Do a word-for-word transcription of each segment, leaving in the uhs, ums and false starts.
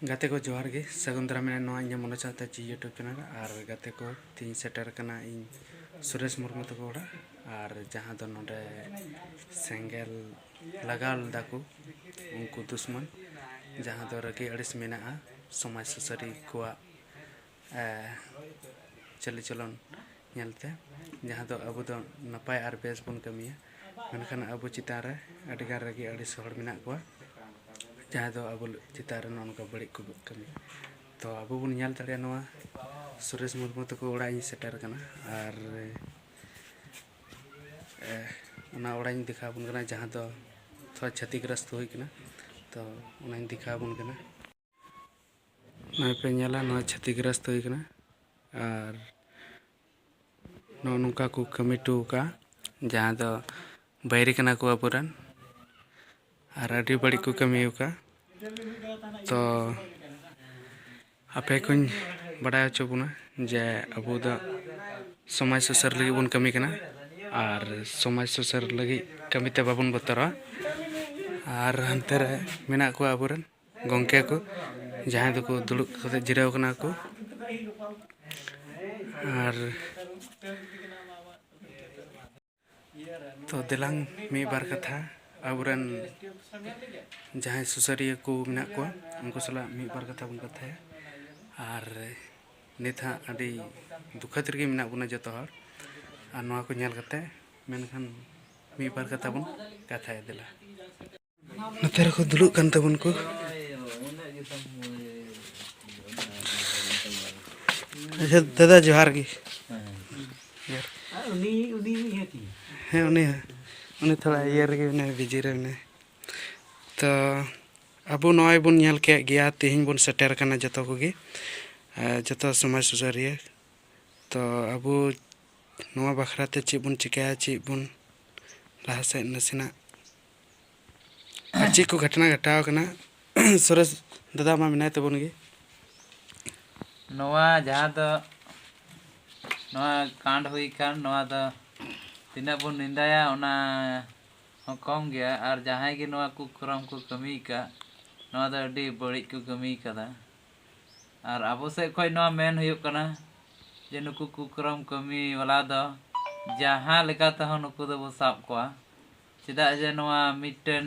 ᱜᱟᱛᱮ ᱠᱚ ᱡᱚᱦᱟᱨ ᱜᱮ, ᱥᱟᱹᱜᱩᱱ ᱫᱟᱨᱟᱢ ᱢᱮᱱᱟᱜᱼᱟ ᱱᱚᱣᱟ ᱤᱧᱟᱹᱜ ᱢᱚᱱᱚᱡᱽ ᱦᱟᱸᱥᱫᱟ ᱡᱤ YouTube ᱪᱮᱱᱮᱞ ᱨᱮ᱾ ᱟᱨ ᱜᱟᱛᱮ ᱠᱚ, ᱛᱮᱦᱮᱧ ᱥᱮᱴᱮᱨ ᱠᱟᱱᱟ ᱤᱧ ᱥᱩᱨᱮᱥ ᱢᱩᱨᱢᱩ ᱛᱟᱠᱚ ᱚᱲᱟᱜ, ᱟᱨ ᱡᱟᱦᱟᱸ ᱫᱚ ᱱᱚᱰᱮ ᱥᱮᱸᱜᱮᱞ ᱞᱟᱜᱟᱣ ᱞᱮᱫᱟ ᱠᱚ ᱩᱱᱠᱩ ᱫᱩᱥᱢᱚᱱ, ᱡᱟᱦᱟᱸ ᱫᱚ ᱨᱟᱹᱜᱤ ᱟᱹᱲᱤᱥ ᱢᱮᱱᱟᱜᱼᱟ ᱥᱚᱢᱟᱡᱽ ᱥᱩᱥᱟᱹᱨᱤ ᱠᱚᱣᱟᱜ, ᱮ, ᱪᱟᱹᱞᱤᱪᱚᱞᱚᱱ ᱧᱮᱞᱛᱮ, ᱡᱟᱦᱟᱸ ᱫᱚ ᱟᱵᱚ ᱫᱚ ᱱᱟᱯᱟᱭ ᱟᱨ ᱵᱮᱥ ᱵᱚᱱ ᱠᱟᱹᱢᱤᱭᱟ, ᱢᱮᱱᱠᱷᱟᱱ ᱟᱵᱚ ᱪᱮᱛᱟᱱ ᱨᱮ ᱟᱹᱰᱤᱜᱟᱱ ᱨᱟᱹᱜᱤ ᱟᱹᱲᱤᱥ ᱦᱚᱲ ᱢᱮᱱᱟᱜ ᱠᱚᱣᱟ, ᱡᱟᱦᱟᱸᱭ ᱫᱚ ᱟᱵᱚ ᱪᱮᱛᱟᱱ ᱨᱮ ᱱᱚᱜᱼᱚ ᱱᱚᱝᱠᱟ ᱵᱟᱹᱲᱤᱡ ᱠᱚ ᱠᱟᱹᱢᱤᱭᱟ᱾ ᱛᱚ ᱟᱵᱚ ᱵᱚᱱ ᱧᱮᱞ ᱫᱟᱲᱮᱭᱟᱜᱼᱟ, ᱱᱚᱣᱟ ᱥᱩᱨᱮᱥ ᱢᱩᱨᱢᱩ ᱛᱟᱠᱚ ᱚᱲᱟᱜ ᱤᱧ ᱥᱮᱴᱮᱨ ᱠᱟᱱᱟ, ᱟᱨ, ᱮ, ᱚᱱᱟ ᱚᱲᱟᱜ ᱤᱧ ᱫᱮᱠᱷᱟᱣ ᱟᱵᱚᱱ ᱠᱟᱱᱟ, ᱡᱟᱦᱟᱸ ᱫᱚ ᱛᱷᱚᱲᱟ ᱪᱷᱟᱹᱛᱤᱠ ᱨᱟᱥᱛᱟ ᱦᱩᱭ ᱠᱟᱱᱟ᱾ ᱛᱚ ᱚᱱᱟᱧ ᱫᱮᱠᱷᱟᱣ ᱟᱵᱚᱱ ᱠᱟᱱᱟ᱾ ᱱᱚᱜᱼᱚᱭ ᱯᱮ ᱧᱮᱞᱟ, ᱱᱚᱣᱟ ᱪᱷᱟᱹᱛᱤᱠ ᱨᱟᱥᱛᱟ ᱦᱩᱭ ᱠᱟᱱᱟ, ᱟᱨ ᱱᱚᱜᱼᱚ ᱱᱚᱝᱠᱟ ᱠᱚ ᱠᱟᱹᱢᱤ ᱦᱚᱴᱚ ᱟᱠᱟᱫᱼᱟ, ᱡᱟᱦᱟᱸ ᱫᱚ ᱵᱟᱹᱭᱨᱤ ᱠᱟᱱᱟ ᱠᱚ ᱟᱵᱚᱨᱮᱱ, ᱟᱨ ᱟᱹᱰᱤ ᱵᱟᱹᱲᱤᱡ ᱠᱚ ᱠᱟᱹᱢᱤ ᱟᱠᱟᱫᱼᱟ᱾ ᱛᱚ ᱟᱯᱮ ᱠᱚᱧ ᱵᱟᱰᱟᱭ ᱦᱚᱪᱚ ᱵᱚᱱᱟ ᱡᱮ ᱟᱵᱚ ᱫᱚ ᱥᱚᱢᱟᱡᱽ ᱥᱩᱥᱟᱹᱨ ᱞᱟᱹᱜᱤᱫ ᱵᱚᱱ ᱠᱟᱹᱢᱤ ᱠᱟᱱᱟ, ᱟᱨ ᱥᱚᱢᱟᱡᱽ ᱥᱩᱥᱟᱹᱨ ᱞᱟᱹᱜᱤᱫ ᱠᱟᱹᱢᱤ ᱛᱮ ᱵᱟᱵᱚᱱ ᱵᱚᱛᱚᱨᱚᱜᱼᱟ᱾ ᱟᱨ ᱦᱟᱱᱛᱮ ᱨᱮ ᱢᱮᱱᱟᱜ ᱠᱚᱣᱟ ᱟᱵᱚᱨᱮᱱ ᱜᱚᱢᱠᱮ ᱠᱚ, ᱡᱟᱦᱟᱸᱭ ᱫᱚᱠᱚ ᱫᱩᱲᱩᱵ ᱠᱟᱛᱮ ᱡᱤᱨᱟᱹᱣ ᱠᱟᱱᱟ ᱠᱚ᱾ ᱟᱨ ᱛᱚ ᱫᱮᱞᱟᱝ ᱢᱤᱫ ᱵᱟᱨ ᱠᱟᱛᱷᱟ ᱟᱵᱚᱨᱮᱱ ᱡᱟᱦᱟᱸᱭ ᱥᱩᱥᱟᱹᱨᱤᱭᱟᱹ ᱠᱚ ᱢᱮᱱᱟᱜ ᱠᱚᱣᱟ, ᱩᱱᱠᱩ ᱥᱟᱞᱟᱜ ᱢᱤᱫ ᱵᱟᱨ ᱠᱟᱛᱷᱟ ᱵᱚᱱ ᱠᱟᱛᱷᱟᱭᱟ᱾ ᱟᱨ ᱱᱤᱛ ᱦᱟᱸᱜ ᱟᱹᱰᱤ ᱫᱩᱠᱷᱟᱹᱛ ᱨᱮᱜᱮ ᱢᱮᱱᱟᱜ ᱵᱚᱱᱟ ᱡᱚᱛᱚ ᱦᱚᱲ, ᱟᱨ ᱱᱚᱣᱟ ᱠᱚ ᱧᱮᱞ ᱠᱟᱛᱮ ᱢᱮᱱᱠᱷᱟᱱ ᱢᱤᱫ ᱵᱟᱨ ᱠᱟᱛᱷᱟ ᱵᱚᱱ ᱠᱟᱛᱷᱟᱭᱟ᱾ ᱫᱮᱞᱟ, ᱱᱚᱛᱮ ᱨᱮᱠᱚ ᱫᱩᱲᱩᱵ ᱠᱟᱱ ᱛᱟᱵᱚᱱ ᱠᱚ᱾ ᱟᱪᱪᱷᱟ ᱫᱟᱫᱟ, ᱡᱚᱦᱟᱨ ᱜᱮ᱾ ᱦᱮᱸ᱾ ᱡᱚᱦᱟᱨ᱾ ᱟᱨ ᱩᱱᱤ, ᱩᱱᱤ, ᱩᱱᱤ ᱦᱚᱸ ᱪᱮᱫ? ᱦᱮᱸ, ᱩᱱᱤ ᱦᱚᱸ, ᱩᱱᱤ ᱛᱷᱚᱲᱟ ᱤᱭᱟᱹ ᱨᱮᱜᱮ ᱢᱮᱱᱟᱭᱟ, ᱵᱤᱡᱤ ᱨᱮ ᱢᱮᱱᱟᱭᱟ᱾ ᱛᱚ ᱟᱵᱚ ᱱᱚᱜᱼᱚᱭ ᱵᱚᱱ ᱧᱮᱞ ᱠᱮᱫ ᱜᱮᱭᱟ, ᱛᱮᱦᱮᱧ ᱵᱚᱱ ᱥᱮᱴᱮᱨ ᱟᱠᱟᱱᱟ ᱡᱚᱛᱚ ᱠᱚᱜᱮ, ᱮ, ᱡᱚᱛᱚ ᱥᱚᱢᱟᱡᱽ ᱥᱩᱥᱟᱹᱨᱤᱭᱟᱹ᱾ ᱛᱚ ᱟᱵᱚ ᱱᱚᱣᱟ ᱵᱟᱠᱷᱨᱟ ᱛᱮ ᱪᱮᱫ ᱵᱚᱱ ᱪᱤᱠᱟᱹᱭᱟ, ᱪᱮᱫ ᱵᱚᱱ ᱞᱟᱦᱟ ᱥᱮᱫ ᱱᱟᱥᱮᱱᱟᱜ ᱟᱨ ᱪᱮᱫ ᱠᱚ ᱜᱷᱚᱴᱚᱱᱟ ᱜᱷᱚᱴᱟᱣ ᱟᱠᱟᱱᱟ? ᱥᱚᱨᱮᱥ ᱫᱟᱫᱟ ᱢᱟ ᱢᱮᱱᱟᱭ ᱛᱟᱵᱚᱱ ᱜᱮ᱾ ᱱᱚᱣᱟ ᱡᱟᱦᱟᱸ ᱫᱚ, ᱱᱚᱣᱟ ᱠᱟᱸᱰ ᱦᱩᱭ ᱟᱠᱟᱱ, ᱱᱚᱣᱟ ᱫᱚ ᱛᱤᱱᱟᱹᱜ ᱵᱚᱱ ᱱᱤᱱᱫᱟᱭᱟ, ᱚᱱᱟ ᱦᱚᱸ ᱠᱚᱢ ᱜᱮᱭᱟ᱾ ᱟᱨ ᱡᱟᱦᱟᱸᱭ ᱜᱮ ᱱᱚᱣᱟ ᱠᱩᱠᱨᱚᱢ ᱠᱚ ᱠᱟᱹᱢᱤ ᱟᱠᱟᱫ, ᱱᱚᱣᱟ ᱫᱚ ᱟᱹᱰᱤ ᱵᱟᱹᱲᱤᱡ ᱠᱚ ᱠᱟᱹᱢᱤ ᱠᱟᱫᱟ᱾ ᱟᱨ ᱟᱵᱚ ᱥᱮᱫ ᱠᱷᱚᱱ ᱱᱚᱣᱟ ᱢᱮᱱ ᱦᱩᱭᱩᱜ ᱠᱟᱱᱟ ᱡᱮ ᱱᱩᱠᱩ ᱠᱩᱠᱨᱚᱢ ᱠᱟᱹᱢᱤ ᱵᱟᱞᱟ ᱫᱚ ᱡᱟᱦᱟᱸ ᱞᱮᱠᱟ ᱛᱮᱦᱚᱸ ᱱᱩᱠᱩ ᱫᱚᱵᱚ ᱥᱟᱵ ᱠᱚᱣᱟ᱾ ᱪᱮᱫᱟᱜ ᱡᱮ ᱱᱚᱣᱟ ᱢᱤᱫᱴᱮᱱ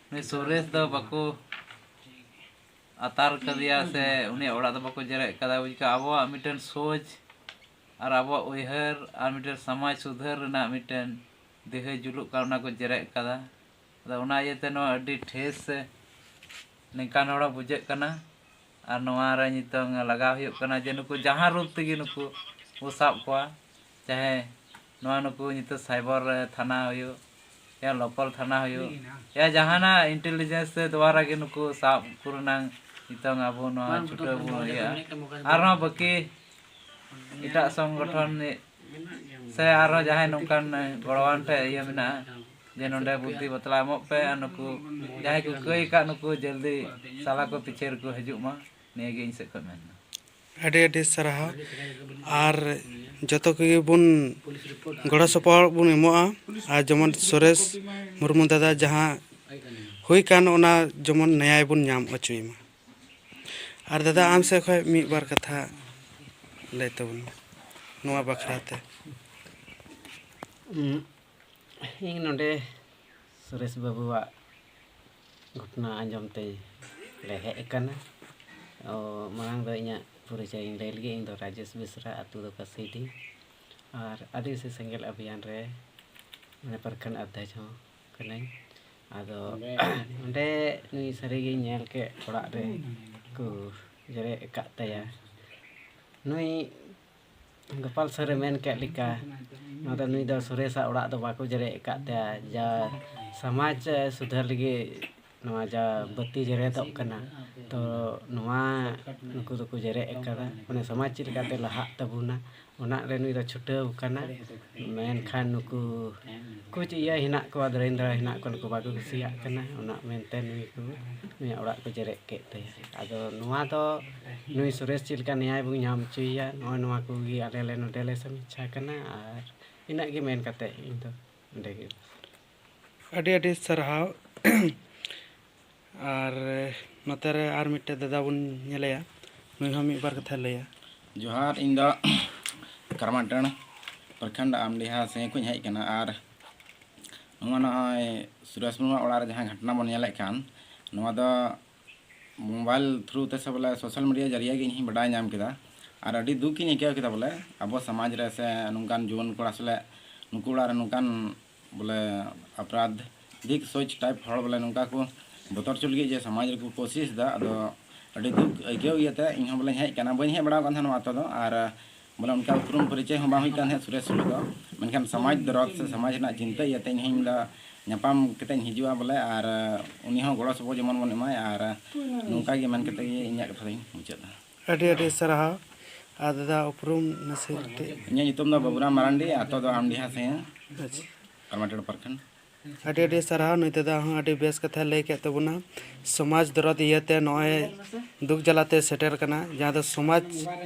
ᱱᱩᱭ ᱥᱩᱨᱮᱥ ᱫᱚ ᱵᱟᱠᱚ ᱟᱛᱟᱨ ᱠᱟᱫᱮᱭᱟ ᱥᱮ ᱩᱱᱤᱭᱟᱜ ᱚᱲᱟᱜ ᱫᱚ ᱵᱟᱠᱚ ᱡᱮᱨᱮᱫ ᱠᱟᱫᱟ, ᱵᱩᱡᱽ ᱠᱟᱜ, ᱟᱵᱚᱣᱟᱜ ᱢᱤᱫᱴᱮᱱ ᱥᱳᱪ ᱟᱨ ᱟᱵᱚᱣᱟᱜ ᱩᱭᱦᱟᱹᱨ ᱟᱨ ᱢᱤᱫᱴᱮᱱ ᱥᱚᱢᱟᱡᱽ ᱥᱩᱫᱷᱟᱹᱨ ᱨᱮᱱᱟᱜ ᱢᱤᱫᱴᱮᱱ ᱫᱤᱦᱟᱹ ᱡᱩᱞᱩᱜ ᱠᱟᱱ, ᱚᱱᱟ ᱠᱚ ᱡᱮᱨᱮᱫ ᱠᱟᱫᱟ᱾ ᱟᱫᱚ ᱚᱱᱟ ᱤᱭᱟᱹᱛᱮ ᱱᱚᱣᱟ ᱟᱹᱰᱤ ᱴᱷᱮᱥ ᱥᱮ ᱱᱤᱝᱠᱟᱱ ᱦᱚᱲ ᱦᱚᱸ ᱵᱩᱡᱷᱟᱹᱜ ᱠᱟᱱᱟ᱾ ᱟᱨ ᱱᱚᱣᱟ ᱨᱮ ᱱᱤᱛᱚᱝ ᱞᱟᱜᱟᱣ ᱦᱩᱭᱩᱜ ᱠᱟᱱᱟ ᱡᱮ ᱱᱩᱠᱩ ᱡᱟᱦᱟᱸ ᱨᱩᱯ ᱛᱮᱜᱮ ᱱᱩᱠᱩ ᱵᱚ ᱥᱟᱵ ᱠᱚᱣᱟ, ᱪᱟᱦᱮ ᱱᱚᱣᱟ ᱱᱩᱠᱩ ᱱᱤᱛᱚᱜ ᱥᱟᱭᱵᱚᱨ ᱨᱮ ᱛᱷᱟᱱᱟ ᱦᱩᱭᱩᱜ, ᱭᱟ ᱞᱳᱠᱟᱞ ᱛᱷᱟᱱᱟ ᱦᱩᱭᱩᱜ, ᱭᱟ ᱡᱟᱦᱟᱱᱟᱜ ᱤᱱᱴᱮᱞᱤᱡᱮᱱᱥ ᱥᱮ ᱫᱣᱟᱨᱟ ᱜᱮ ᱱᱩᱠᱩ ᱥᱟᱵ ᱠᱚ ᱨᱮᱱᱟᱝ ᱱᱤᱛᱚᱝ ᱟᱵᱚ ᱱᱚᱣᱟ ᱪᱷᱩᱴᱟᱹᱣ ᱵᱚᱱ ᱤᱭᱟᱹᱜᱼᱟ᱾ ᱟᱨᱦᱚᱸ ᱵᱟᱹᱠᱤ ᱮᱴᱟᱜ ᱥᱚᱝᱜᱚᱴᱷᱚᱱ ᱥᱮ ᱟᱨᱦᱚᱸ ᱡᱟᱦᱟᱸᱭ ᱱᱚᱝᱠᱟᱱ ᱜᱚᱲᱚᱣᱟᱱ ᱴᱷᱮᱱ ᱤᱭᱟᱹ ᱢᱮᱱᱟᱜᱼᱟ ᱡᱮ ᱱᱚᱰᱮ ᱵᱩᱫᱽᱫᱷᱤ ᱵᱟᱛᱞᱟ ᱮᱢᱚᱜ ᱯᱮ ᱟᱨ ᱱᱩᱠᱩ ᱡᱟᱦᱟᱸᱭ ᱠᱚ ᱠᱟᱹᱭ ᱟᱠᱟᱫ ᱱᱩᱠᱩ ᱡᱚᱞᱫᱤ ᱥᱟᱞᱟ ᱠᱚ ᱯᱤᱪᱷᱟᱹ ᱨᱮᱠᱚ ᱦᱤᱡᱩᱜ ᱢᱟ, ᱱᱤᱭᱟᱹ ᱜᱮ ᱤᱧ ᱥᱮᱫ ᱠᱷᱚᱱ ᱢᱮᱱ ᱫᱚ᱾ ᱟᱹᱰᱤ ᱟᱹᱰᱤ ᱥᱟᱨᱦᱟᱣ᱾ ᱟᱨ ᱡᱚᱛᱚ ᱠᱚᱜᱮ ᱵᱚᱱ ᱜᱚᱲᱚ ᱥᱚᱯᱚᱦᱚᱫ ᱵᱚᱱ ᱮᱢᱚᱜᱼᱟ᱾ ᱟᱨ ᱡᱮᱢᱚᱱ ᱥᱩᱨᱮᱥ ᱢᱩᱨᱢᱩ ᱫᱟᱫᱟ ᱡᱟᱦᱟᱸ ᱦᱩᱭ ᱠᱟᱱ, ᱚᱱᱟ ᱡᱮᱢᱚᱱ ᱱᱮᱭᱟᱭ ᱵᱚᱱ ᱧᱟᱢ ᱦᱚᱪᱚᱭ ᱢᱟ᱾ ᱟᱨ ᱫᱟᱫᱟ, ᱟᱢ ᱥᱮᱫ ᱠᱷᱚᱱ ᱢᱤᱫ ᱵᱟᱨ ᱠᱟᱛᱷᱟ ᱞᱟᱹᱭ ᱛᱟᱵᱚᱱ ᱢᱮ ᱱᱚᱣᱟ ᱵᱟᱠᱷᱨᱟ ᱛᱮ᱾ ᱩᱸ, ᱤᱧ ᱱᱚᱰᱮ ᱥᱩᱨᱮᱥ ᱵᱟᱹᱵᱩᱣᱟᱜ ᱜᱷᱚᱴᱚᱱᱟ ᱟᱸᱡᱚᱢ ᱛᱮ ᱞᱮ ᱦᱮᱡ ᱟᱠᱟᱱᱟ᱾ ᱚ, ᱢᱟᱲᱟᱝ ᱫᱚ ᱤᱧᱟᱹᱜ ᱯᱚᱨᱤᱪᱚᱭ ᱤᱧ ᱞᱟᱹᱭ ᱞᱮᱜᱮ᱾ ᱤᱧ ᱫᱚ ᱨᱟᱡᱮᱥ ᱵᱮᱥᱨᱟ, ᱟᱹᱛᱩ ᱫᱚ ᱠᱟᱹᱥᱤᱰᱤ, ᱟᱨ ᱟᱹᱫᱤᱵᱟᱹᱥᱤ ᱥᱮᱸᱜᱮᱞ ᱚᱵᱷᱤᱭᱟᱱ ᱨᱮ ᱢᱟᱱᱮ ᱯᱨᱚᱠᱷᱚᱸᱰ ᱚᱫᱽᱫᱷᱚᱠᱷ ᱦᱚᱸ ᱠᱟᱹᱱᱟᱹᱧ᱾ ᱟᱫᱚ ᱚᱸᱰᱮ ᱱᱩᱭ ᱥᱟᱹᱨᱤᱜᱮᱧ ᱧᱮᱞ ᱠᱮᱫ, ᱚᱲᱟᱜ ᱨᱮ ᱠᱚ ᱡᱮᱨᱮᱫ ᱟᱠᱟᱫ ᱛᱟᱭᱟ᱾ ᱱᱩᱭ ᱜᱳᱯᱟᱞ ᱥᱟᱨᱮ ᱢᱮᱱ ᱠᱮᱫ ᱞᱮᱠᱟ, ᱱᱚᱣᱟ ᱫᱚ, ᱱᱩᱭ ᱫᱚ ᱥᱩᱨᱮᱥᱟᱜ ᱚᱲᱟᱜ ᱫᱚ ᱵᱟᱠᱚ ᱡᱮᱨᱮᱫ ᱟᱠᱟᱫ ᱛᱟᱭᱟ᱾ ᱡᱟ ᱥᱚᱢᱟᱡᱽ ᱥᱩᱫᱷᱟᱹᱨ ᱞᱟᱹᱜᱤᱫ ᱱᱚᱣᱟ ᱡᱟ ᱵᱟᱹᱛᱤ ᱡᱮᱨᱮᱫᱚᱜ ᱠᱟᱱᱟ, ᱛᱚ ᱱᱚᱣᱟ ᱱᱩᱠᱩ ᱫᱚᱠᱚ ᱡᱮᱨᱮᱫ ᱟᱠᱟᱫᱟ, ᱢᱟᱱᱮ ᱥᱚᱢᱟᱡᱽ ᱪᱮᱫ ᱞᱮᱠᱟᱛᱮ ᱞᱟᱦᱟᱜ ᱛᱟᱵᱚᱱᱟ, ᱚᱱᱟ ᱨᱮ ᱱᱩᱭ ᱫᱚ ᱪᱷᱩᱴᱟᱹᱣ ᱟᱠᱟᱱᱟ᱾ ᱢᱮᱱᱠᱷᱟᱱ ᱱᱩᱠᱩ ᱠᱩᱪ ᱤᱭᱟᱹ ᱦᱮᱱᱟᱜ ᱠᱚᱣᱟ, ᱫᱨᱮᱱᱫᱨᱟ ᱦᱮᱱᱟᱜ ᱠᱚᱣᱟ, ᱱᱩᱠᱩ ᱵᱟᱠᱚ ᱠᱩᱥᱤᱭᱟᱜ ᱠᱟᱱᱟ, ᱚᱱᱟ ᱢᱮᱱᱛᱮ ᱱᱩᱭ ᱠᱚ, ᱱᱩᱭᱟᱜ ᱚᱲᱟᱜ ᱠᱚ ᱡᱮᱨᱮᱫ ᱠᱮᱫ ᱛᱟᱭᱟ᱾ ᱟᱫᱚ ᱱᱚᱣᱟ ᱫᱚ ᱱᱩᱭ ᱥᱩᱨᱮᱥ ᱪᱮᱫ ᱞᱮᱠᱟ ᱱᱮᱭᱟᱭ ᱵᱚᱱ ᱧᱟᱢ ᱦᱚᱪᱚᱭᱮᱭᱟ, ᱱᱚᱜᱼᱚᱭ ᱱᱚᱣᱟ ᱠᱚᱜᱮ ᱟᱞᱮ ᱞᱮ ᱱᱚᱰᱮ ᱞᱮ ᱥᱚᱢᱤᱪᱪᱷᱟ ᱠᱟᱱᱟ᱾ ᱟᱨ ᱤᱱᱟᱹᱜ ᱜᱮ ᱢᱮᱱ ᱠᱟᱛᱮ ᱤᱧ ᱫᱚ ᱱᱚᱰᱮ ᱜᱮ᱾ ᱟᱹᱰᱤ ᱟᱹᱰᱤ ᱥᱟᱨᱦᱟᱣ᱾ ᱟᱨ ᱱᱚᱛᱮ ᱨᱮ ᱟᱨ ᱢᱤᱫᱴᱮᱡ ᱫᱟᱫᱟ ᱵᱚᱱ ᱧᱮᱞᱮᱭᱟ, ᱱᱩᱭ ᱦᱚᱸ ᱢᱤᱫ ᱵᱟᱨ ᱠᱟᱛᱷᱟᱭ ᱞᱟᱹᱭᱟ᱾ ᱡᱚᱦᱟᱨ, ᱤᱧ ᱫᱚ ᱠᱟᱨᱢᱟᱴᱟᱹᱲ ᱯᱨᱚᱠᱷᱚᱸᱰ ᱟᱢᱰᱤᱦᱟ ᱥᱮᱫ ᱠᱷᱚᱱ ᱦᱮᱡ ᱟᱠᱟᱱᱟ᱾ ᱟᱨ ᱱᱚᱣᱟ ᱱᱚᱜᱼᱚᱭ ᱥᱩᱨᱮᱥ ᱢᱩᱨᱢᱩ ᱚᱲᱟᱜ ᱨᱮ ᱡᱟᱦᱟᱸ ᱜᱷᱚᱴᱚᱱᱟ ᱵᱚᱱ ᱧᱮᱞᱮᱫ ᱠᱟᱱ, ᱱᱚᱣᱟ ᱫᱚ ᱢᱳᱵᱟᱭᱤᱞ ᱛᱷᱨᱩ ᱛᱮ ᱥᱮ ᱵᱚᱞᱮ ᱥᱳᱥᱟᱞ ᱢᱤᱰᱤᱭᱟ ᱡᱟᱹᱨᱤᱭᱟ ᱜᱮ ᱤᱧ ᱦᱚᱸᱧ ᱵᱟᱰᱟᱭ ᱧᱟᱢ ᱠᱮᱫᱟ᱾ ᱟᱨ ᱟᱹᱰᱤ ᱫᱩᱠ ᱤᱧ ᱟᱹᱭᱠᱟᱹᱣ ᱠᱮᱫᱟ ᱵᱚᱞᱮ ᱟᱵᱚ ᱥᱚᱢᱟᱡᱽ ᱨᱮ ᱥᱮ ᱱᱚᱝᱠᱟᱱ ᱡᱩᱣᱟᱹᱱ ᱠᱚᱲᱟ ᱥᱟᱞᱟᱜ ᱱᱩᱠᱩ ᱚᱲᱟᱜ ᱨᱮ ᱱᱚᱝᱠᱟᱱ ᱵᱚᱞᱮ ᱟᱯᱨᱟᱫᱷᱤᱠ ᱥᱳᱪ ᱴᱟᱭᱤᱯ ᱦᱚᱲ ᱵᱚᱞᱮ ᱱᱚᱝᱠᱟ ᱠᱚ ᱵᱚᱛᱚᱨ ᱦᱚᱪᱚ ᱞᱟᱹᱜᱤᱫ ᱡᱮ ᱥᱚᱢᱟᱡᱽ ᱨᱮᱠᱚ ᱠᱳᱥᱤᱥ ᱮᱫᱟ᱾ ᱟᱫᱚ ᱟᱹᱰᱤ ᱫᱩᱠ ᱟᱹᱭᱠᱟᱹᱣ ᱤᱭᱟᱹᱛᱮ ᱤᱧ ᱦᱚᱸ ᱵᱚᱞᱮᱧ ᱦᱮᱡ ᱟᱠᱟᱱᱟ, ᱵᱟᱹᱧ ᱦᱮᱡ ᱵᱟᱲᱟ ᱟᱠᱟᱱ ᱛᱟᱦᱮᱸᱫ ᱱᱚᱣᱟ ᱟᱛᱳ ᱫᱚ᱾ ᱟᱨ ᱵᱚᱞᱮ ᱚᱱᱠᱟ ᱩᱯᱨᱩᱢ ᱯᱚᱨᱤᱪᱚᱭ ᱦᱚᱸ ᱵᱟᱝ ᱦᱩᱭ ᱠᱟᱱ ᱛᱟᱦᱮᱸᱫ ᱥᱩᱨᱮᱥ ᱥᱚᱸᱜᱮ ᱫᱚ᱾ ᱢᱮᱱᱠᱷᱟᱱ ᱥᱚᱢᱟᱡᱽ ᱫᱚᱨᱚᱫ ᱥᱮ ᱥᱚᱢᱟᱡᱽ ᱨᱮᱱᱟᱜ ᱪᱤᱱᱛᱟᱹ ᱤᱭᱟᱹᱛᱮ ᱤᱧ ᱦᱚᱸᱧ ᱧᱟᱯᱟᱢ ᱠᱟᱛᱮᱧ ᱦᱤᱡᱩᱜᱼᱟ ᱵᱚᱞᱮ, ᱟᱨ ᱩᱱᱤ ᱦᱚᱸ ᱜᱚᱲᱚ ᱥᱚᱯᱚᱦᱚᱫ ᱡᱮᱢᱚᱱ ᱵᱚᱱ ᱮᱢᱟᱭ᱾ ᱟᱨ ᱱᱚᱝᱠᱟ ᱜᱮ ᱢᱮᱱ ᱠᱟᱛᱮ ᱜᱮ ᱤᱧᱟᱹᱜ ᱠᱟᱛᱷᱟ ᱫᱚᱧ ᱢᱩᱪᱟᱹᱫ ᱫᱟ᱾ ᱟᱹᱰᱤ ᱟᱹᱰᱤ ᱥᱟᱨᱦᱟᱣ᱾ ᱟᱨ ᱫᱟᱫᱟ, ᱩᱯᱨᱩᱢ ᱱᱟᱥᱮ ᱠᱟᱹᱴᱤᱡ᱾ ᱤᱧᱟᱹᱜ ᱧᱩᱛᱩᱢ ᱫᱚ ᱵᱟᱵᱩᱨᱟᱢ ᱢᱟᱨᱟᱱᱰᱤ, ᱟᱛᱳ ᱫᱚ ᱟᱢᱰᱤᱦᱟ ᱥᱮ ᱟᱪᱪᱷᱟ᱾ ᱠᱟᱨᱢᱟᱴᱟᱹᱲ ᱯᱨᱚᱠᱷᱚᱸᱰ᱾ ᱟᱹᱰᱤ ᱟᱹᱰᱤ ᱥᱟᱨᱦᱟᱣ᱾ ᱱᱩᱭ ᱫᱟᱫᱟ ᱦᱚᱸ ᱟᱹᱰᱤ ᱵᱮᱥ ᱠᱟᱛᱷᱟᱭ ᱞᱟᱹᱭ ᱠᱮᱫ ᱛᱟᱵᱚᱱᱟ᱾ ᱥᱚᱢᱟᱡᱽ ᱫᱚᱨᱚᱫ ᱤᱭᱟᱹᱛᱮ ᱱᱚᱜᱼᱚᱭ ᱫᱩᱠ ᱡᱟᱞᱟᱛᱮ ᱥᱮᱴᱮᱨ ᱠᱟᱱᱟ, ᱡᱟᱦᱟᱸ ᱫᱚ ᱥᱚᱢᱟᱡᱽ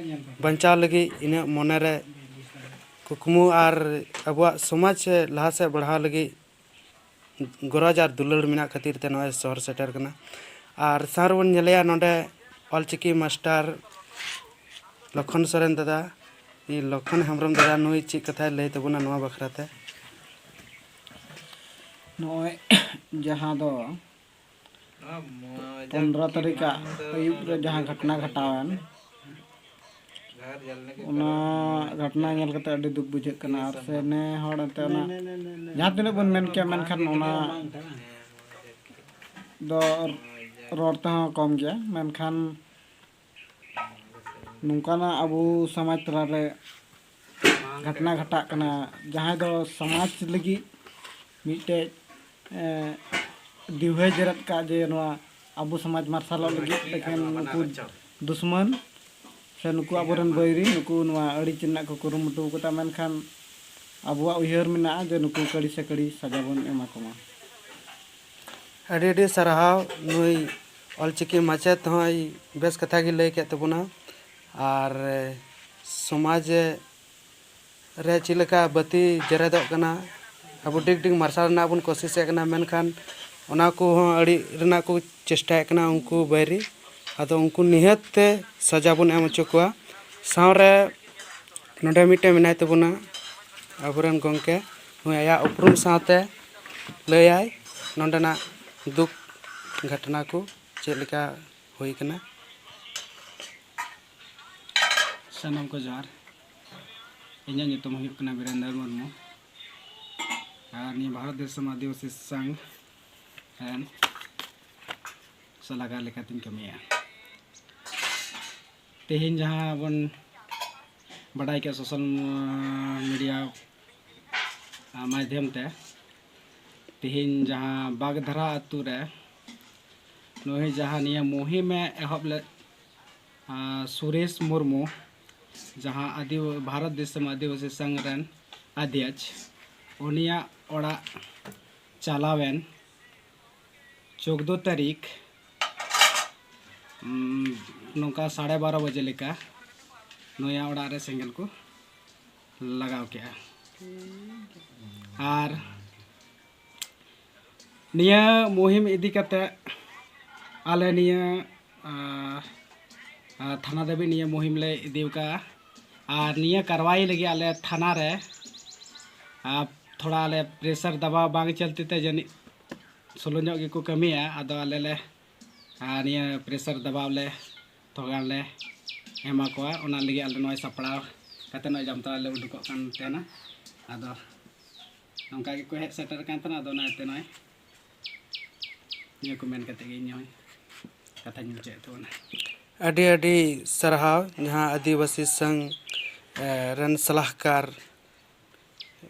ᱵᱟᱧᱪᱟᱣ ᱞᱟᱹᱜᱤᱫ ᱤᱱᱟᱹᱜ ᱢᱚᱱᱮᱨᱮ ᱠᱩᱠᱢᱩ ᱟᱨ ᱟᱵᱚᱣᱟᱜ ᱥᱚᱢᱟᱡᱽ ᱞᱟᱦᱟ ᱥᱮᱫ ᱵᱟᱲᱦᱟᱣ ᱞᱟᱹᱜᱤᱫ ᱜᱚᱨᱚᱡᱽ ᱟᱨ ᱫᱩᱞᱟᱹᱲ ᱢᱮᱱᱟᱜ ᱠᱷᱟᱹᱛᱤᱨ ᱛᱮ ᱱᱚᱜᱼᱚᱭ ᱥᱚᱦᱚᱨ ᱥᱮᱴᱮᱨ ᱠᱟᱱᱟ᱾ ᱟᱨ ᱥᱟᱨ ᱵᱚᱱ ᱧᱮᱞᱮᱭᱟ ᱱᱚᱰᱮ ᱚᱞᱪᱤᱠᱤ ᱢᱟᱥᱴᱟᱨ ᱞᱚᱠᱷᱚᱱ ᱥᱚᱨᱮᱱ ᱫᱟᱫᱟ, ᱤ ᱞᱚᱠᱷᱚᱱ ᱦᱮᱢᱵᱨᱚᱢ ᱫᱟᱫᱟ, ᱱᱩᱭ ᱪᱮᱫ ᱠᱟᱛᱷᱟᱭ ᱞᱟᱹᱭ ᱛᱟᱵᱚᱱᱟ ᱱᱚᱣᱟ ᱵᱟᱠᱷᱨᱟ ᱛᱮ? ᱱᱚᱜᱼᱚᱭ ᱡᱟᱦᱟᱸ ᱫᱚ ᱯᱚᱱᱫᱽᱨᱚ ᱛᱟᱹᱨᱤᱠᱷ ᱟᱹᱭᱩᱵ ᱨᱮ ᱡᱟᱦᱟᱸ ᱜᱷᱚᱴᱚᱱᱟ ᱜᱷᱚᱴᱟᱣᱮᱱ, ᱚᱱᱟ ᱜᱷᱚᱴᱚᱱᱟ ᱧᱮᱞ ᱠᱟᱛᱮ ᱟᱹᱰᱤ ᱫᱩᱠ ᱵᱩᱡᱷᱟᱹᱜ ᱠᱟᱱᱟ᱾ ᱟᱨ ᱥᱮ ᱱᱮ ᱦᱚᱲ ᱮᱱᱛᱮ ᱚᱱᱟ ᱡᱟᱦᱟᱸ ᱛᱤᱱᱟᱹᱜ ᱵᱚᱱ ᱢᱮᱱ ᱠᱮᱭᱟ, ᱢᱮᱱᱠᱷᱟᱱ ᱚᱱᱟ ᱫᱚ ᱨᱚᱲ ᱛᱮᱦᱚᱸ ᱠᱚᱢ ᱜᱮᱭᱟ᱾ ᱢᱮᱱᱠᱷᱟᱱ ᱱᱚᱝᱠᱟᱱᱟᱜ ᱟᱵᱚ ᱥᱚᱢᱟᱡᱽ ᱛᱟᱞᱟᱨᱮ ᱜᱷᱚᱴᱚᱱᱟ ᱜᱷᱚᱴᱟᱜ ᱠᱟᱱᱟ, ᱡᱟᱦᱟᱸᱭ ᱫᱚ ᱥᱚᱢᱟᱡᱽ ᱞᱟᱹᱜᱤᱫ ᱢᱤᱫᱴᱮᱡ, ᱮᱸ, ᱫᱤᱣᱦᱟᱹᱭ ᱡᱮᱨᱮᱫ ᱠᱟᱜ ᱡᱮ ᱱᱚᱣᱟ ᱟᱵᱚ ᱥᱚᱢᱟᱡᱽ ᱢᱟᱨᱥᱟᱞᱚᱜ ᱞᱟᱹᱜᱤᱫ ᱮᱠᱷᱮᱱ ᱱᱩᱠᱩ ᱫᱩᱥᱢᱟᱱ ᱥᱮ ᱱᱩᱠᱩ ᱟᱵᱚᱨᱮᱱ ᱵᱟᱹᱭᱨᱤ ᱱᱩᱠᱩ ᱱᱚᱣᱟ ᱟᱹᱲᱤ ᱨᱮᱱᱟᱜ ᱠᱚ ᱠᱩᱨᱩᱢᱩᱴᱩ ᱠᱟᱫᱟ, ᱢᱮᱱᱠᱷᱟᱱ ᱟᱵᱚᱣᱟᱜ ᱩᱭᱦᱟᱹᱨ ᱢᱮᱱᱟᱜᱼᱟ ᱡᱮ ᱱᱩᱠᱩ ᱠᱟᱹᱲᱤ ᱥᱮ ᱠᱟᱹᱲᱤ ᱥᱟᱡᱟ ᱵᱚᱱ ᱮᱢᱟ ᱠᱚᱢᱟ᱾ ᱟᱹᱰᱤ ᱟᱹᱰᱤ ᱥᱟᱨᱦᱟᱣ, ᱱᱩᱭ ᱚᱞᱪᱤᱠᱤ ᱢᱟᱪᱮᱫ ᱦᱚᱸᱭ ᱵᱮᱥ ᱠᱟᱛᱷᱟ ᱜᱮ ᱞᱟᱹᱭ ᱠᱮᱫ ᱛᱟᱵᱚᱱᱟ᱾ ᱟᱨ ᱥᱚᱢᱟᱡᱽ ᱨᱮ ᱪᱮᱫ ᱞᱮᱠᱟ ᱵᱟᱹᱛᱤ ᱡᱮᱨᱮᱫᱚᱜ ᱠᱟᱱᱟ, ᱟᱵᱚ ᱰᱤᱜᱽ ᱰᱤᱜᱽ ᱢᱟᱨᱥᱟᱞ ᱨᱮᱱᱟᱜ ᱵᱚᱱ ᱠᱳᱥᱤᱥᱮᱫ ᱠᱟᱱᱟ, ᱢᱮᱱᱠᱷᱟᱱ ᱚᱱᱟ ᱠᱚᱦᱚᱸ ᱟᱹᱰᱤ ᱨᱮᱱᱟᱜ ᱠᱚ ᱪᱮᱥᱴᱟᱭᱮᱫ ᱠᱟᱱᱟ ᱩᱱᱠᱩ ᱵᱟᱹᱭᱨᱤ᱾ ᱟᱫᱚ ᱩᱱᱠᱩ ᱱᱤᱦᱟᱹᱛ ᱛᱮ ᱥᱟᱡᱟ ᱵᱚᱱ ᱮᱢ ᱦᱚᱪᱚ ᱠᱚᱣᱟ᱾ ᱥᱟᱶᱨᱮ ᱱᱚᱰᱮ ᱢᱤᱫᱴᱮᱱ ᱢᱮᱱᱟᱭ ᱛᱟᱵᱚᱱᱟ ᱟᱵᱚᱨᱮᱱ ᱜᱚᱢᱠᱮ, ᱱᱩᱭ ᱟᱭᱟᱜ ᱩᱯᱨᱩᱢ ᱥᱟᱶᱛᱮ ᱞᱟᱹᱭᱟᱭ ᱱᱚᱰᱮᱱᱟᱜ ᱫᱩᱠ ᱜᱷᱚᱴᱚᱱᱟ ᱠᱚ ᱪᱮᱫ ᱞᱮᱠᱟ ᱦᱩᱭ ᱠᱟᱱᱟ᱾ ᱥᱟᱱᱟᱢ ᱠᱚ ᱡᱚᱦᱟᱨ᱾ ᱤᱧᱟᱹᱜ ᱧᱩᱛᱩᱢ ᱦᱩᱭᱩᱜ ᱠᱟᱱᱟ ᱵᱤᱨᱮᱱᱫᱚᱨ ᱢᱩᱨᱢᱩ᱾ ᱟᱨ ᱱᱤᱭᱟᱹ ᱵᱷᱟᱨᱚᱛ ᱫᱤᱥᱚᱢ ᱟᱹᱫᱤᱵᱟᱹᱥᱤ ᱥᱚᱝᱜᱷ ᱨᱮᱱ ᱥᱟᱞᱟᱜᱟᱨ ᱞᱮᱠᱟᱛᱤᱧ ᱠᱟᱹᱢᱤᱭᱟ᱾ ᱛᱮᱦᱮᱧ ᱡᱟᱦᱟᱸ ᱵᱚᱱ ᱵᱟᱰᱟᱭ ᱠᱮᱫ social media ᱢᱟᱫᱽᱫᱷᱚᱢ ᱛᱮ, ᱛᱮᱦᱮᱧ ᱡᱟᱦᱟᱸ ᱵᱟᱜᱽᱫᱷᱟᱨᱟ ᱟᱹᱛᱩ ᱨᱮ ᱱᱩᱭ ᱡᱟᱦᱟᱸ ᱱᱤᱭᱟᱹ ᱢᱩᱦᱤᱢᱮ ᱮᱦᱚᱵ ᱞᱮᱫ, ᱟᱨ ᱥᱩᱨᱮᱥ ᱢᱩᱨᱢᱩ, ᱡᱟᱦᱟᱸ ᱟᱹᱫᱤ-, ᱵᱷᱟᱨᱚᱛ ᱫᱤᱥᱚᱢ ᱟᱹᱫᱤᱵᱟᱹᱥᱤ ᱥᱚᱝᱜᱷ ᱨᱮᱱ ᱟᱫᱷᱭᱚᱠᱥ, ᱩᱱᱤᱭᱟᱜ ᱚᱲᱟᱜ ᱪᱟᱞᱟᱣᱮᱱ ᱪᱳᱫᱽᱫᱳ ᱛᱟᱹᱨᱤᱠᱷ, ᱩᱢ, ᱱᱚᱝᱠᱟ ᱥᱟᱲᱮ ᱵᱟᱨᱚ ᱵᱟᱡᱮ ᱞᱮᱠᱟ ᱱᱩᱭᱟᱜ ᱚᱲᱟᱜ ᱨᱮ ᱥᱮᱸᱜᱮᱞ ᱠᱚ ᱞᱟᱜᱟᱣ ᱠᱮᱜᱼᱟ᱾ ᱟᱨ ᱱᱤᱭᱟᱹ ᱢᱩᱦᱤᱢ ᱤᱫᱤ ᱠᱟᱛᱮ ᱟᱞᱮ ᱱᱤᱭᱟᱹ, ᱟᱸ, ᱟᱸ, ᱛᱷᱟᱱᱟ ᱫᱷᱟᱹᱵᱤᱡ ᱱᱤᱭᱟᱹ ᱢᱩᱦᱤᱢ ᱞᱮ ᱤᱫᱤ ᱟᱠᱟᱫᱼᱟ᱾ ᱟᱨ ᱱᱤᱭᱟᱹ ᱠᱟᱨᱣᱟᱭ ᱞᱟᱹᱜᱤᱫ ᱟᱞᱮ ᱛᱷᱟᱱᱟ ᱨᱮ, ᱟᱸ, ᱛᱷᱚᱲᱟ ᱟᱞᱮ pressure ᱫᱟᱵᱟᱣ ᱵᱟᱝ ᱪᱚᱞᱛᱤ ᱛᱮ ᱡᱟᱹᱱᱤᱡ slow ᱧᱚᱜ ᱜᱮᱠᱚ ᱠᱟᱹᱢᱤᱭᱟ᱾ ᱟᱫᱚ ᱟᱞᱮ ᱞᱮ, ᱟᱸ, ᱱᱤᱭᱟᱹ pressure ᱫᱟᱵᱟᱣ ᱞᱮ ᱛᱷᱚᱲᱟ ᱜᱟᱱ ᱞᱮ ᱮᱢᱟ ᱠᱚᱣᱟ᱾ ᱚᱱᱟ ᱞᱟᱹᱜᱤᱫ ᱟᱞᱮ ᱱᱚᱜᱼᱚᱭ ᱥᱟᱯᱲᱟᱣ ᱠᱟᱛᱮ ᱱᱚᱜᱼᱚᱭ ᱡᱟᱢᱛᱟᱲᱟ ᱞᱮ ᱩᱰᱩᱠᱚᱜ ᱠᱟᱱ ᱛᱟᱦᱮᱱᱟ᱾ ᱟᱫᱚ ᱱᱚᱝᱠᱟ ᱜᱮᱠᱚ ᱦᱮᱡ ᱥᱮᱴᱮᱨ ᱠᱟᱱ ᱛᱟᱦᱮᱱᱟ᱾ ᱟᱫᱚ ᱚᱱᱟ ᱤᱭᱟᱹᱛᱮ ᱱᱚᱜᱼᱚᱭ ᱱᱤᱭᱟᱹ ᱠᱚ ᱢᱮᱱ ᱠᱟᱛᱮ ᱜᱮ ᱤᱧ ᱦᱚᱸ ᱠᱟᱛᱷᱟᱧ ᱢᱩᱪᱟᱹᱫ ᱛᱟᱵᱚᱱᱟ᱾ ᱟᱹᱰᱤ ᱟᱹᱰᱤ ᱥᱟᱨᱦᱟᱣ ᱡᱟᱦᱟᱸ ᱟᱹᱫᱤᱵᱟᱹᱥᱤ ᱥᱚᱝᱜᱷ, ᱮ, ᱨᱮᱱ ᱥᱟᱞᱟᱦᱠᱟᱨ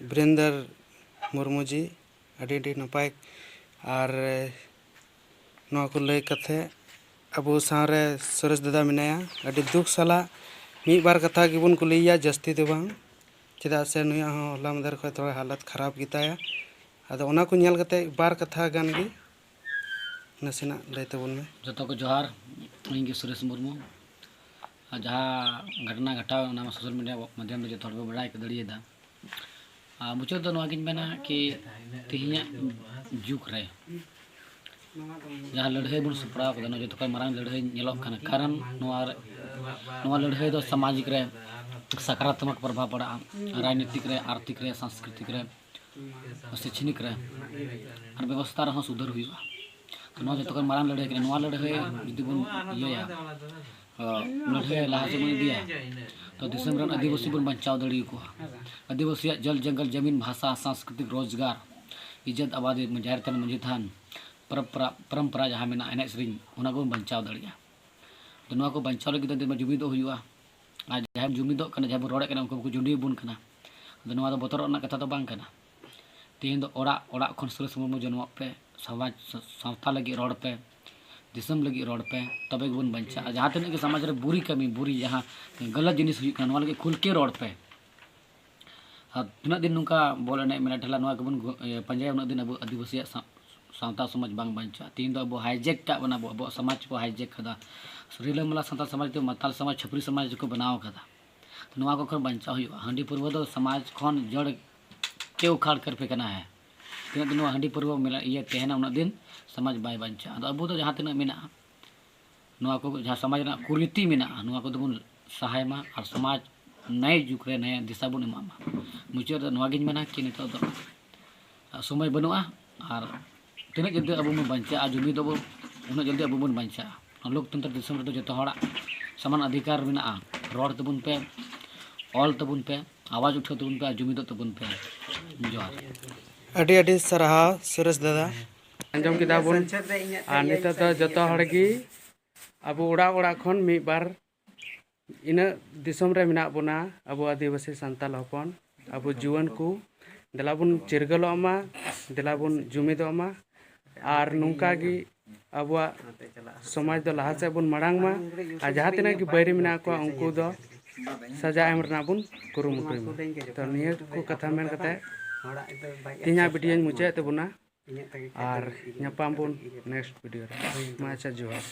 ᱵᱤᱨᱮᱱᱫᱚᱨ ᱢᱩᱨᱢᱩ ᱡᱤ, ᱟᱹᱰᱤ ᱟᱹᱰᱤ ᱱᱟᱯᱟᱭ᱾ ᱟᱨ, ᱮ, ᱱᱚᱣᱟ ᱠᱚ ᱞᱟᱹᱭ ᱠᱟᱛᱮ ᱟᱵᱚ ᱥᱟᱶᱨᱮ ᱥᱩᱨᱮᱥ ᱫᱟᱫᱟ ᱢᱮᱱᱟᱭᱟ᱾ ᱟᱹᱰᱤ ᱫᱩᱠ ᱥᱟᱞᱟᱜ ᱢᱤᱫ ᱵᱟᱨ ᱠᱟᱛᱷᱟ ᱜᱮᱵᱚᱱ ᱠᱩᱞᱤᱭᱮᱭᱟ, ᱡᱟᱹᱥᱛᱤ ᱫᱚ ᱵᱟᱝ, ᱪᱮᱫᱟᱜ ᱥᱮ ᱱᱩᱭᱟᱜ ᱦᱚᱸ ᱦᱚᱞᱟ ᱢᱟᱫᱷᱮᱨ ᱠᱷᱚᱱ ᱛᱷᱚᱲᱟ ᱦᱟᱞᱚᱛ ᱠᱷᱟᱨᱟᱯ ᱜᱮᱛᱟᱭᱟ᱾ ᱟᱫᱚ ᱚᱱᱟ ᱠᱚ ᱧᱮᱞ ᱠᱟᱛᱮ ᱵᱟᱨ ᱠᱟᱛᱷᱟ ᱜᱟᱱ ᱜᱮ ᱱᱟᱥᱮᱱᱟᱜ ᱞᱟᱹᱭ ᱛᱟᱵᱚᱱ ᱢᱮ᱾ ᱡᱚᱛᱚ ᱠᱚ ᱡᱚᱦᱟᱨ, ᱤᱧ ᱜᱮ ᱥᱩᱨᱮᱥ ᱢᱩᱨᱢᱩ᱾ ᱟᱨ ᱡᱟᱦᱟᱸ ᱜᱷᱚᱴᱚᱱᱟ ᱜᱷᱚᱴᱟᱣ ᱮᱱᱟ, ᱚᱱᱟ ᱢᱟ social media ᱢᱟᱫᱽᱫᱷᱚᱢ ᱛᱮ ᱡᱚᱛᱚ ᱦᱚᱲ ᱵᱚ ᱵᱟᱲᱟᱭ ᱫᱟᱲᱮᱭᱟᱫᱟ᱾ ᱟᱨ ᱢᱩᱪᱟᱹᱫ ᱫᱚ ᱱᱚᱣᱟ ᱜᱤᱧ ᱢᱮᱱᱟ ᱠᱤ ᱛᱮᱦᱮᱧᱟᱜ ᱡᱩᱜᱽ ᱨᱮ ᱡᱟᱦᱟᱸ ᱞᱟᱹᱲᱦᱟᱹᱭ ᱵᱚᱱ ᱥᱟᱯᱲᱟᱣ ᱠᱟᱫᱟ, ᱱᱚᱣᱟ ᱡᱚᱛᱚ ᱠᱷᱚᱱ ᱢᱟᱨᱟᱝ ᱞᱟᱹᱲᱦᱟᱹᱭ ᱧᱮᱞᱚᱜ ᱠᱟᱱᱟ᱾ ᱠᱟᱨᱚᱱ ᱱᱚᱣᱟ ᱨᱮ, ᱱᱚᱣᱟ ᱞᱟᱹᱲᱦᱟᱹᱭ ᱫᱚ ᱥᱟᱢᱟᱡᱤᱠ ᱨᱮ ᱥᱟᱠᱟᱨᱟᱛᱢᱚᱠ ᱯᱨᱚᱵᱷᱟᱵᱽ ᱯᱟᱲᱟᱜᱼᱟ, ᱨᱟᱡᱽᱱᱤᱛᱤᱠ ᱨᱮ, ᱟᱨᱛᱷᱤᱠ ᱨᱮ, ᱥᱟᱝᱥᱠᱨᱤᱛᱤᱠ ᱨᱮ, ᱥᱮᱪᱷᱱᱤᱠ ᱨᱮ, ᱟᱨ ᱵᱮᱵᱚᱥᱛᱷᱟ ᱨᱮᱦᱚᱸ ᱥᱩᱫᱷᱟᱹᱨ ᱦᱩᱭᱩᱜᱼᱟ᱾ ᱛᱚ ᱱᱚᱣᱟ ᱡᱚᱛᱚ ᱠᱷᱚᱱ ᱢᱟᱨᱟᱝ ᱞᱟᱹᱲᱦᱟᱹᱭ ᱠᱟᱱᱟ᱾ ᱱᱚᱣᱟ ᱞᱟᱹᱲᱦᱟᱹᱭ ᱡᱩᱫᱤ ᱵᱚᱱ ᱤᱭᱟᱹᱭᱟ, ᱟᱸ, ᱞᱟᱹᱲᱦᱟᱹᱭ ᱞᱟᱦᱟ ᱥᱮᱫ ᱵᱚᱱ ᱤᱫᱤᱭᱟ, ᱛᱚ ᱫᱤᱥᱚᱢ ᱨᱮᱱ ᱟᱹᱫᱤᱵᱟᱹᱥᱤ ᱵᱚᱱ ᱵᱟᱧᱪᱟᱣ ᱫᱟᱲᱮᱭᱟᱠᱚᱣᱟ᱾ ᱟᱹᱫᱤᱵᱟᱹᱥᱤᱭᱟᱜ ᱡᱚᱞ ᱡᱚᱝᱜᱚᱞ, ᱡᱟᱢᱤᱱ, ᱵᱷᱟᱥᱟ, ᱥᱟᱝᱥᱠᱨᱤᱛᱤᱠ, ᱨᱳᱡᱽᱜᱟᱨ, ᱤᱡᱽᱡᱚᱛ, ᱟᱵᱟᱫᱤ, ᱡᱟᱦᱮᱨ ᱛᱷᱟᱱ, ᱢᱟᱹᱡᱷᱤ ᱛᱷᱟᱱ, ᱯᱚᱨᱚᱢᱯᱚᱨᱟ, ᱯᱚᱨᱚᱢᱯᱚᱨᱟ ᱡᱟᱦᱟᱸ ᱢᱮᱱᱟᱜᱼᱟ, ᱮᱱᱮᱡ ᱥᱮᱨᱮᱧ, ᱚᱱᱟ ᱠᱚᱵᱚᱱ ᱵᱟᱧᱪᱟᱣ ᱫᱟᱲᱮᱭᱟᱜᱼᱟ᱾ ᱟᱫᱚ ᱱᱚᱣᱟ ᱠᱚ ᱵᱟᱧᱪᱟᱣ ᱞᱟᱹᱜᱤᱫ ᱫᱚ ᱡᱩᱢᱤᱫᱚᱜ ᱦᱩᱭᱩᱜᱼᱟ᱾ ᱟᱨ ᱡᱟᱦᱟᱸᱭ ᱵᱚᱱ ᱡᱩᱢᱤᱫᱚᱜ ᱠᱟᱱᱟ, ᱡᱟᱦᱟᱸᱭ ᱵᱚᱱ ᱨᱚᱲᱮᱫ ᱠᱟᱱᱟ, ᱩᱱᱠᱩ ᱵᱟᱠᱚ ᱡᱩᱢᱤᱫ ᱵᱚᱱ ᱠᱟᱱᱟ᱾ ᱟᱫᱚ ᱱᱚᱣᱟ ᱫᱚ ᱵᱚᱛᱚᱨᱚᱜ ᱨᱮᱱᱟᱜ ᱠᱟᱛᱷᱟ ᱫᱚ ᱵᱟᱝ ᱠᱟᱱᱟ᱾ ᱛᱮᱦᱮᱧ ᱫᱚ ᱚᱲᱟᱜ ᱚᱲᱟᱜ ᱠᱷᱚᱱ ᱥᱩᱨᱮᱥ ᱢᱩᱨᱢᱩ ᱡᱚᱱᱢᱚᱜ ᱯᱮ, ᱥᱚᱢᱟᱡᱽ, ᱥᱟᱶᱛᱟ ᱞᱟᱹᱜᱤᱫ ᱨᱚᱲ ᱯᱮ, ᱫᱤᱥᱚᱢ ᱞᱟᱹᱜᱤᱫ ᱨᱚᱲ ᱯᱮ, ᱛᱚᱵᱮ ᱜᱮᱵᱚᱱ ᱵᱟᱧᱪᱟᱜᱼᱟ᱾ ᱡᱟᱦᱟᱸ ᱛᱤᱱᱟᱹᱜ ᱜᱮ ᱥᱚᱢᱟᱡᱽ ᱨᱮ ᱵᱩᱨᱤ ᱠᱟᱹᱢᱤ, ᱵᱩᱨᱤ ᱡᱟᱦᱟᱸ ᱜᱟᱞᱟᱛ ᱡᱤᱱᱤᱥ ᱦᱩᱭᱩᱜ ᱠᱟᱱᱟ, ᱱᱚᱣᱟ ᱞᱟᱹᱜᱤᱫ ᱠᱷᱩᱞ ᱠᱮ ᱨᱚᱲ ᱯᱮ᱾ ᱟᱨ ᱛᱤᱱᱟᱹᱜ ᱫᱤᱱ ᱱᱚᱝᱠᱟ ᱵᱚᱞ ᱮᱱᱮᱡ ᱢᱮᱞᱟ ᱴᱷᱮᱞᱟ ᱱᱚᱣᱟ ᱜᱮᱵᱚᱱ ᱜᱚ-, ᱤᱭᱟᱹ, ᱯᱟᱸᱡᱟᱭᱟ, ᱩᱱᱟᱹᱜ ᱫᱤᱱ ᱟᱵᱚ ᱟᱹᱫᱤᱵᱟᱹᱥᱤᱭᱟᱜ ᱥᱟᱶ-, ᱥᱟᱶᱛᱟ ᱥᱚᱢᱟᱡᱽ ᱵᱟᱝ ᱵᱟᱧᱪᱟᱜᱼᱟ᱾ ᱛᱮᱦᱮᱧ ᱫᱚ ᱟᱵᱚ hijack ᱠᱟᱜ ᱵᱚᱱᱟ, ᱟᱵᱚ, ᱟᱵᱚᱣᱟᱜ ᱥᱚᱢᱟᱡᱽ ᱠᱚ hijack ᱠᱟᱫᱟ᱾ ᱨᱤᱞᱟᱹᱢᱟᱞᱟ ᱥᱟᱱᱛᱟᱲ ᱥᱚᱢᱟᱡᱽ ᱫᱚ ᱢᱟᱛᱟᱞ ᱥᱚᱢᱟᱡᱽ, ᱪᱷᱟᱹᱯᱨᱤ ᱥᱚᱢᱟᱡᱽ ᱠᱚ ᱵᱮᱱᱟᱣ ᱠᱟᱫᱟ᱾ ᱱᱚᱣᱟ ᱠᱚ ᱠᱷᱚᱱ ᱵᱟᱧᱪᱟᱣ ᱦᱩᱭᱩᱜᱼᱟ᱾ ᱦᱟᱺᱰᱤ ᱯᱟᱹᱨᱣᱟᱹ ᱫᱚ ᱥᱚᱢᱟᱡᱽ ᱠᱷᱚᱱ ᱡᱚᱲ ᱠᱮ ᱩᱠᱷᱟᱲ ᱠᱟᱨ ᱯᱷᱮᱸᱠᱱᱟ ᱦᱮ᱾ ᱛᱤᱱᱟᱹᱜ ᱫᱤᱱ ᱱᱚᱣᱟ ᱦᱟᱺᱰᱤ ᱯᱟᱹᱨᱣᱟᱹ ᱢᱮᱱᱟᱜ, ᱤᱭᱟᱹ ᱛᱟᱦᱮᱱᱟ, ᱩᱱᱟᱹᱜ ᱫᱤᱱ ᱥᱚᱢᱟᱡᱽ ᱵᱟᱭ ᱵᱟᱧᱪᱟᱜᱼᱟ᱾ ᱟᱫᱚ ᱟᱵᱚ ᱫᱚ ᱡᱟᱦᱟᱸ ᱛᱤᱱᱟᱹᱜ ᱢᱮᱱᱟᱜᱼᱟ, ᱱᱚᱣᱟ ᱠᱚ ᱡᱟᱦᱟᱸ ᱥᱚᱢᱟᱡᱽ ᱨᱮᱱᱟᱜ ᱠᱩᱨᱤᱛᱤ ᱢᱮᱱᱟᱜᱼᱟ, ᱱᱚᱣᱟ ᱠᱚᱫᱚ ᱵᱚᱱ ᱥᱟᱦᱟᱭ ᱢᱟ ᱟᱨ ᱥᱚᱢᱟᱡᱽ ᱱᱟᱭ ᱡᱩᱜᱽ ᱨᱮ ᱱᱟᱭ ᱫᱤᱥᱟ ᱵᱚᱱ ᱮᱢᱟᱜ ᱢᱟ᱾ ᱢᱩᱪᱟᱹᱫ ᱨᱮ ᱱᱚᱣᱟ ᱜᱤᱧ ᱢᱮᱱᱟ ᱠᱤ ᱱᱤᱛᱚᱜ ᱫᱚ ᱥᱚᱢᱚᱭ ᱵᱟᱹᱱᱩᱜᱼᱟ, ᱟᱨ ᱛᱤᱱᱟᱹᱜ ᱡᱚᱞᱫᱤ ᱟᱵᱚ ᱵᱚᱱ ᱵᱟᱧᱪᱟᱜᱼᱟ, ᱡᱩᱢᱤᱫᱚᱜ ᱵᱚᱱ, ᱩᱱᱟᱹᱜ ᱡᱚᱞᱫᱤ ᱟᱵᱚ ᱵᱚᱱ ᱵᱟᱧᱪᱟᱜᱼᱟ᱾ ᱱᱚᱣᱟ ᱞᱳᱠᱛᱚᱱᱛᱨᱚ ᱫᱤᱥᱚᱢ ᱨᱮᱫᱚ ᱡᱚᱛᱚ ᱦᱚᱲᱟᱜ ᱥᱚᱢᱟᱱ ᱚᱫᱷᱤᱠᱟᱨ ᱢᱮᱱᱟᱜᱼᱟ᱾ ᱨᱚᱲ ᱛᱟᱵᱚᱱ ᱯᱮ, ᱚᱞ ᱛᱟᱵᱚᱱ ᱯᱮ, ᱟᱣᱟᱡᱽ ᱩᱴᱷᱟᱹᱣ ᱛᱟᱵᱚᱱ ᱯᱮ, ᱟᱨ ᱡᱩᱢᱤᱫᱚᱜ ᱛᱟᱵᱚᱱ ᱯᱮ᱾ ᱡᱚᱦᱟᱨ᱾ ᱟᱹᱰᱤ ᱟᱹᱰᱤ ᱥᱟᱨᱦᱟᱣ ᱥᱩᱨᱮᱥ ᱫᱟᱫᱟ᱾ ᱟᱸᱡᱚᱢ ᱠᱮᱫᱟ ᱵᱚᱱ, ᱟᱨ ᱱᱤᱛᱚᱜ ᱫᱚ ᱡᱚᱛᱚ ᱦᱚᱲ ᱜᱮ ᱟᱵᱚ ᱚᱲᱟᱜ ᱚᱲᱟᱜ ᱠᱷᱚᱱ ᱢᱤᱫ ᱵᱟᱨ ᱤᱱᱟᱹᱜ ᱫᱤᱥᱚᱢ ᱨᱮ ᱢᱮᱱᱟᱜ ᱵᱚᱱᱟ, ᱟᱵᱚ ᱟᱹᱫᱤᱵᱟᱹᱥᱤ ᱥᱟᱱᱛᱟᱞ ᱦᱚᱯᱚᱱ, ᱟᱵᱚ ᱡᱩᱣᱟᱹᱱ ᱠᱚ, ᱫᱮᱞᱟ ᱵᱚᱱ ᱪᱤᱨᱜᱟᱹᱞᱚᱜ ᱢᱟ, ᱫᱮᱞᱟ ᱵᱚᱱ ᱡᱩᱢᱤᱫᱚᱜ ᱢᱟ, ᱟᱨ ᱱᱚᱝᱠᱟ ᱜᱮ ᱟᱵᱚᱣᱟᱜ ᱥᱚᱢᱟᱡᱽ ᱫᱚ ᱞᱟᱦᱟ ᱥᱮᱫ ᱵᱚᱱ ᱢᱟᱲᱟᱝ ᱢᱟ, ᱟᱨ ᱡᱟᱦᱟᱸ ᱛᱤᱱᱟᱹᱜ ᱜᱮ ᱵᱟᱹᱭᱨᱤ ᱢᱮᱱᱟᱜ ᱠᱚᱣᱟ, ᱩᱱᱠᱩ ᱫᱚ ᱥᱟᱡᱟ ᱮᱢ ᱨᱮᱱᱟᱜ ᱵᱚᱱ ᱠᱩᱨᱩᱢᱩᱴᱩᱭ ᱢᱟ᱾ ᱛᱚ, ᱱᱤᱭᱟᱹ ᱠᱚ ᱠᱟᱛᱷᱟ ᱢᱮᱱ ᱠᱟᱛᱮ ᱛᱮᱦᱮᱧᱟᱜ ᱵᱷᱤᱰᱤᱭᱳᱧ ᱢᱩᱪᱟᱹᱫ ᱛᱟᱵᱚᱱᱟ, ᱟᱨ ᱧᱟᱯᱟᱢ ᱵᱚᱱ next video ᱨᱮ᱾ ᱢᱟ, ᱟᱪᱪᱷᱟ, ᱡᱚᱦᱟᱨ᱾